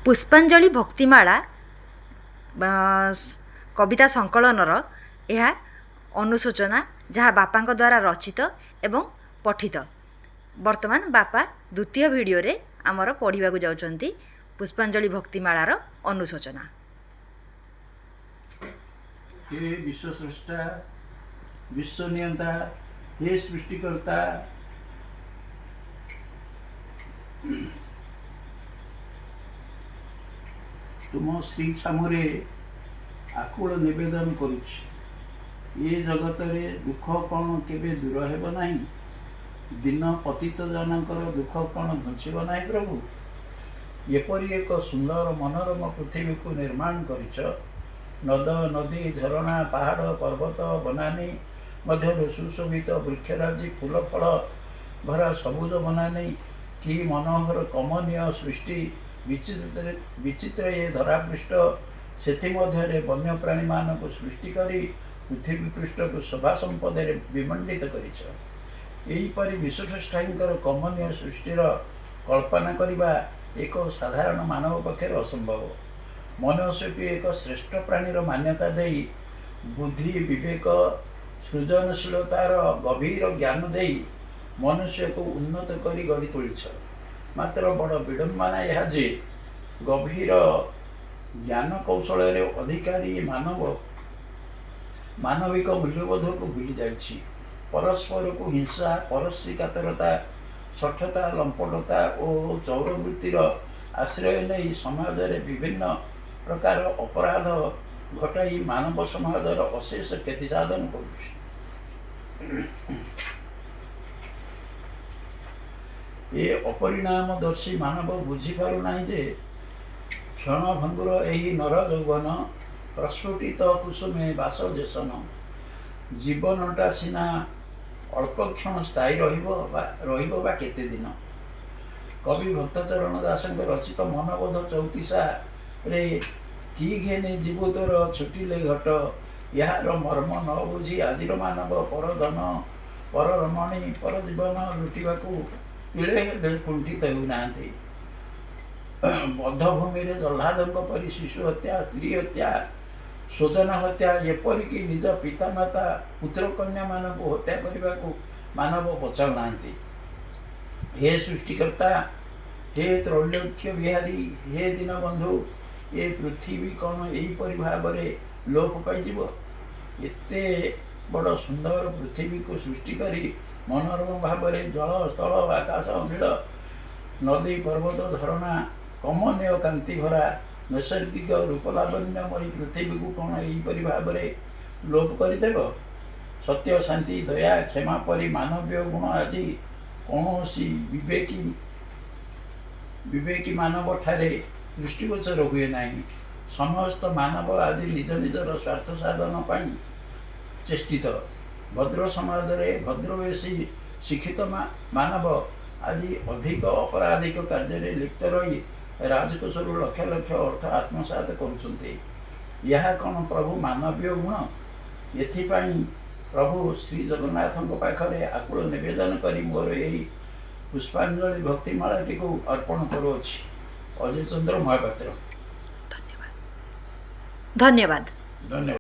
ପୁଷ୍ପାଞ୍ଜଳି ଭକ୍ତିମାଳା କବିତା ସଂକଳନର ଏହା ଅନୁଶୋଚନା, ଯାହା ବାପାଙ୍କ ଦ୍ୱାରା ରଚିତ ଏବଂ ପଠିତ। ବର୍ତ୍ତମାନ ବାପା ଦ୍ୱିତୀୟ ଭିଡ଼ିଓରେ ଆମର ପଢ଼ିବାକୁ ଯାଉଛନ୍ତି ପୁଷ୍ପାଞ୍ଜଳି ଭକ୍ତିମାଳାର ଅନୁଶୋଚନା। ହେ ବିଶ୍ୱସ୍ରଷ୍ଟା, ବିଶ୍ୱନିୟନ୍ତା, ହେ ସୃଷ୍ଟିକର୍ତ୍ତା, ତୁମ ଶ୍ରୀ ଛାମୁରେ ଆକୁଳ ନିବେଦନ କରୁଛି। ଏ ଜଗତରେ ଦୁଃଖ କ'ଣ କେବେ ଦୂର ହେବ ନାହିଁ? ଦୀନ ପତିତ ଜନଙ୍କର ଦୁଃଖ କ'ଣ ଘୁଞ୍ଚିବ ନାହିଁ ପ୍ରଭୁ? ଏପରି ଏକ ସୁନ୍ଦର ମନୋରମ ପୃଥିବୀକୁ ନିର୍ମାଣ କରିଛ। ନଦ, ନଦୀ, ଝରଣା, ପାହାଡ଼, ପର୍ବତ, ବନାନୀ ମଧ୍ୟରୁ ସୁଶୋଭିତ ବୃକ୍ଷରାଜି, ଫୁଲ ଫଳ ଭରା ସବୁଜ ବନାନୀ। କି ମନୋହର କମନୀୟ ସୃଷ୍ଟି! ବିଚିତ୍ର ବିଚିତ୍ର ଏ ଧରାପୃଷ୍ଠ। ସେଥିମଧ୍ୟରେ ବନ୍ୟପ୍ରାଣୀମାନଙ୍କୁ ସୃଷ୍ଟି କରି ପୃଥିବୀ ପୃଷ୍ଠକୁ ଶୋଭା ସମ୍ପଦରେ ବିମଣ୍ଡିତ କରିଛ। ଏହିପରି ବିଶ୍ୱସ୍ରଷ୍ଟାଙ୍କର କମନୀୟ ସୃଷ୍ଟିର କଳ୍ପନା କରିବା ଏକ ସାଧାରଣ ମାନବ ପକ୍ଷରେ ଅସମ୍ଭବ। ମନୁଷ୍ୟକୁ ଏକ ଶ୍ରେଷ୍ଠ ପ୍ରାଣୀର ମାନ୍ୟତା ଦେଇ, ବୁଦ୍ଧି, ବିବେକ, ସୃଜନଶୀଳତାର ଗଭୀର ଜ୍ଞାନ ଦେଇ ମନୁଷ୍ୟକୁ ଉନ୍ନତ କରି ଗଢ଼ି ତୋଳିଛ। ମାତ୍ର ବଡ଼ ବିଡ଼ମ୍ବନା ଏହା ଯେ ଗଭୀର ଜ୍ଞାନ କୌଶଳରେ ଅଧିକାରୀ ମାନବ ମାନବିକ ମୂଲ୍ୟବୋଧକୁ ଭୁଲି ଯାଇଛି। ପରସ୍ପରକୁ ହିଂସା, ପରଶ୍ରୀକାତରତା, ଶଠତା, ଲମ୍ପଟତା ଓ ଚୌରବୃତ୍ତିର ଆଶ୍ରୟ ନେଇ ସମାଜରେ ବିଭିନ୍ନ ପ୍ରକାର ଅପରାଧ ଘଟାଇ ମାନବ ସମାଜର ଅଶେଷ କ୍ଷତି ସାଧନ କରୁଛି। ଏ ଅପରିଣାମଦର୍ଶୀ ମାନବ ବୁଝିପାରୁନାହିଁ ଯେ କ୍ଷଣଭଙ୍ଗୁର ଏହି ନର ଯୌବନ ପ୍ରସ୍ଫୁଟିତ କୁସୁମେ ବାସ ଯେସନ। ଜୀବନଟା ସିନା ଅଳ୍ପକ୍ଷଣ ସ୍ଥାୟୀ ରହିବ ବା କେତେ ଦିନ? କବି ଭକ୍ତଚରଣ ଦାସଙ୍କ ରଚିତ ମନବୋଧ ଚଉତିଶାରେ "କି ଘେନି ଯିବୁ ତୋର ଛୁଟିଲେ ଘଟ", ଏହାର ମର୍ମ ନ ବୁଝି ଆଜିର ମାନବ ପର ଧନ, ପର ରମଣୀ, ପର ଜୀବନ ଲୁଟିବାକୁ ତିଳେ ହେଲେ କୁଣ୍ଠିତ ହେଉନାହାନ୍ତି। ବଦ୍ଧଭୂମିରେ ଜହ୍ଲାଦଙ୍କ ପରି ଶିଶୁ ହତ୍ୟା, ସ୍ତ୍ରୀ ହତ୍ୟା, ସ୍ୱଜନ ହତ୍ୟା, ଏପରିକି ନିଜ ପିତାମାତା, ପୁତ୍ରକନ୍ୟାମାନଙ୍କୁ ହତ୍ୟା କରିବାକୁ ମାନବ ପଛାଉନାହାନ୍ତି। ହେ ସୃଷ୍ଟିକର୍ତ୍ତା, ହେ ତ୍ରୈଲୋକ୍ୟ ବିହାରୀ, ହେ ଦୀନବନ୍ଧୁ, ଏ ପୃଥିବୀ କ'ଣ ଏହିପରି ଭାବରେ ଲୋପ ପାଇଯିବ? ଏତେ ବଡ଼ ସୁନ୍ଦର ପୃଥିବୀକୁ ସୃଷ୍ଟି କରି ମନୋରମ ଭାବରେ ଜଳ, ସ୍ଥଳ, ଆକାଶ, ନୀଳ, ନଦୀ, ପର୍ବତ, ଝରଣା, କମନୀୟ କାନ୍ତି ଭରା ନୈସର୍ଗିକ ରୂପଲାବଣ୍ୟମୟୀ ପୃଥିବୀକୁ କ'ଣ ଏହିପରି ଭାବରେ ଲୋପ କରିଦେବ? ସତ୍ୟ, ଶାନ୍ତି, ଦୟା, କ୍ଷମା ପରି ମାନବୀୟ ଗୁଣ ଆଜି କୌଣସି ବିବେକୀ ମାନବଠାରେ ଦୃଷ୍ଟିଗୋଚର ହୁଏ ନାହିଁ। ସମସ୍ତ ମାନବ ଆଜି ନିଜ ନିଜର ସ୍ୱାର୍ଥ ସାଧନ ପାଇଁ ଚେଷ୍ଟିତ। ଭଦ୍ର ସମାଜରେ ଭଦ୍ରବେଶୀ ଶିକ୍ଷିତ ମାନବ ଆଜି ଅଧିକ ଅପରାଧିକ କାର୍ଯ୍ୟରେ ଲିପ୍ତ ରହି ରାଜକୋଷରୁ ଲକ୍ଷ ଲକ୍ଷ ଅର୍ଥ ଆତ୍ମସାତ କରୁଛନ୍ତି। ଏହା କ'ଣ ପ୍ରଭୁ ମାନବୀୟ ଗୁଣ? ଏଥିପାଇଁ ପ୍ରଭୁ ଶ୍ରୀ ଜଗନ୍ନାଥଙ୍କ ପାଖରେ ଆକୁଳ ନିବେଦନ କରି ମୋର ଏହି ପୁଷ୍ପାଞ୍ଜଳି ଭକ୍ତିମାଳାଟିକୁ ଅର୍ପଣ କରୁଅଛି। ଅଜୟ ଚନ୍ଦ୍ର ମହାପାତ୍ର। ଧନ୍ୟବାଦ, ଧନ୍ୟବାଦ। ଧନ୍ୟବାଦ।